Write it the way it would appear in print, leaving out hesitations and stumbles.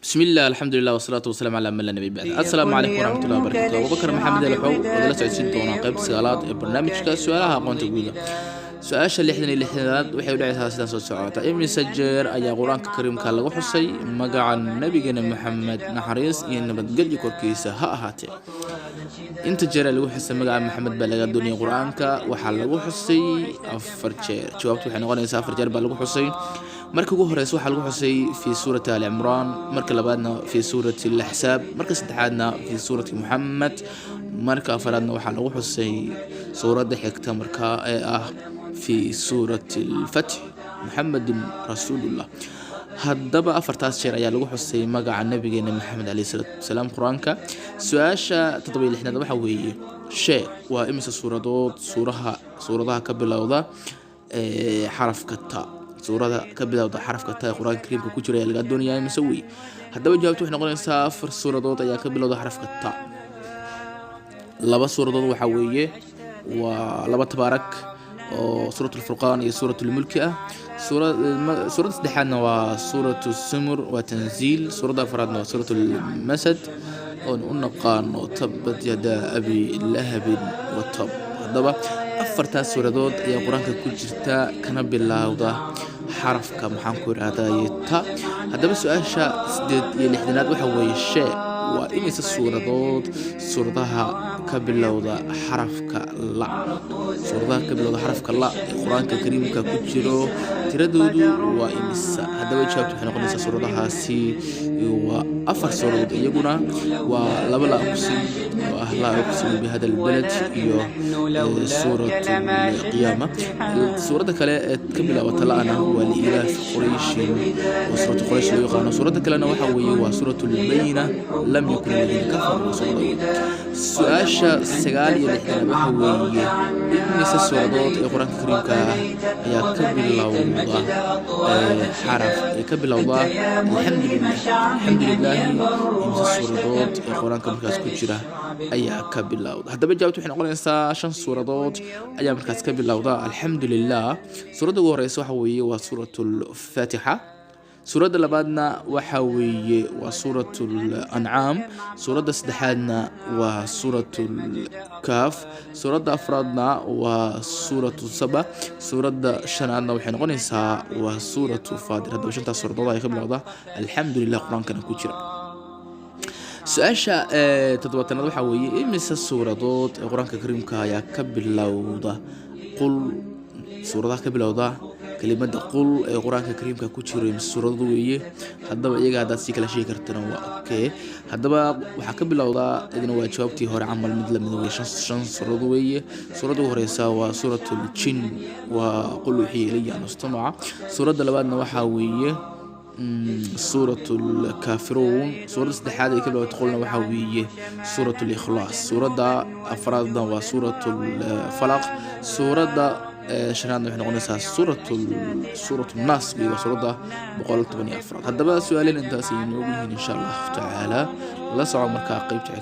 بسم الله، الحمد لله، والصلاة والسلام على من لا نبي بعد. السلام عليكم ورحمة الله وبركاته. Abubakar Maxamed Elxow oo la socodsiin doonaa qaybta sagaalaad ee barnaamijka su-aalaha aqoonta guuda. Su-aasha 66aad waxay u dhacaysaa sidaan soo socota: imise jeer ayaa Qur-aanka Kariimka lagu xusay magaca Nabigeena Maxamed, naxariis iyo nabadgelyo korkiisa ha ahaatee? Inta jeer ee lagu xusay magaca Maxamed baa laga doonayay Qur-aanka. Waxaa lagu xusay afar jeer. Jawaabtu waxay noqonaysaa afar jeer baa lagu xusay. Marka ugu horeysa waxaa lagu xusay fi suurati Al Cimraan, marka labaadna fi suurati Alaxsaab, marka saddexaadna fi suurati Muxamed, marka afaraadna waxaa lagu xusay suuradda xigta markaa ee ah fi suurati Alfatx, Muxamedun Rasuulullah. Haddaba afartaas jeer ayaa lagu xusay magaca Nabigeena Maxamed caleyhi salaatu wasalaam Qur-aanka. Su-aasha 67aad waxaa weeye: sheeg waa imise suuradood suuradaha ka bilowda xarafka ta. Suurada ka bilowda xarafka ta ee Qur-aanka Kariimka ku jira ayaa laga doonayaa imise wey. Haddaba jawaabtu waxay noqonaysaa afar suuradood ayaa ka bilowda xarafka ta. Laba suuradood waxaa weeye waa laba Tabaarak oo suurat Alfurqaan iyo suurat Lmulki ah. Suuradda saddexaadna waa suuratu Sumur, waa tanziil. Suuradda afraadna waa suurat Lmasad oon u naqaano tabat yadaa abi lahabin wa tab. Haddaba afartaas suuradood ayaa Qur-aanka ku jirta kana bilowda xarafka, maxaan ku idhahdaye, ta. Haddaba su-aasha 68aad waxaa weeye: sheeg waa imise suuradood suuradaha ka bilowda xarafka la. Suuradaha ka bilowda xarafka la ee Qur-aanka Kariimka ku jiro tiradoodu waa imisa? Haddaba jawaabtu waxay noqonaysaa suuradahaasi waa afar suuradood. Iyaguna waa laba laa uqsim oo ah laa uqsimu bihada albalad iyo suurat Alqiyaama. Suuradda kale ee ka bilaabata la'ana waa liilaafi Qurayshin oo suuratu Quraysh loo yaqaano. Suuradda kalena waxa weeye waa suuratu Lbayina, lam yakun aladiina kafaruu waa suurada. Su-aasha 69aad waxa weeye: imise suuradood ee Qur-aanka Kariimka ah ayaa ka bilowda xaraf ee ka bilowda alxamdulilah? Alxamdulilaahi imise suuradood ee Qur-aanka markaas ku jira ayaa ka bilowda? Haddaba jawaabtu waxay noqonaysaa shan suuradood ayaa markaas ka bilowda alxamdulilah. Suuradda ugu horeysa waxa weeye waa suurat Lfaatixa. Suuradda labaadna waxa weeye waa suurat Lancaam. Suuradda saddexaadna waa suurat Lkaaf. Suuradda afraadna waa suuratu Saba. Suuradda shanaadna waxay noqonaysaa waa suuratu Faadir. Haddaba shantaas suuradood ayaa ka bilowda alxamdulilah Qur-aankana ku jira. Su-aasha 70aad waxaa weeye: imise suuradood ee Qur-aanka Kariimka ayaa ka bilowda qul? Suuradaha ka bilowda kelimada qul ee Qur-aanka Kariimka ku jiro imise suuradood weeye? Haddaba iyaga haddaad sii kala sheegi kartana waa okay. Haddaba waxaa ka bilowdaa idina waa jawaabtii hore camal mid lamid weeye, shan suuradood weeye. Suuradda ugu horeysa waa suurat Ljin, waa qul uxiya ilaya an istamaca. Suuradda labaadna waxaa weeye suurat Lkaafiruun. Suuradda saddexaad ay ka bilowata qulna waxaa weeye suurat Likhlaas. Suuradda afraadna waa suurat Lfalaq. Suuradda shanaadna waxay noqonaysaa suurat Nnaas wey, waa suuradda 114aad. Haddaba su-aalin intaas ay noogu yihiin, insha Allahu tacaala. La soco markaa qeybta.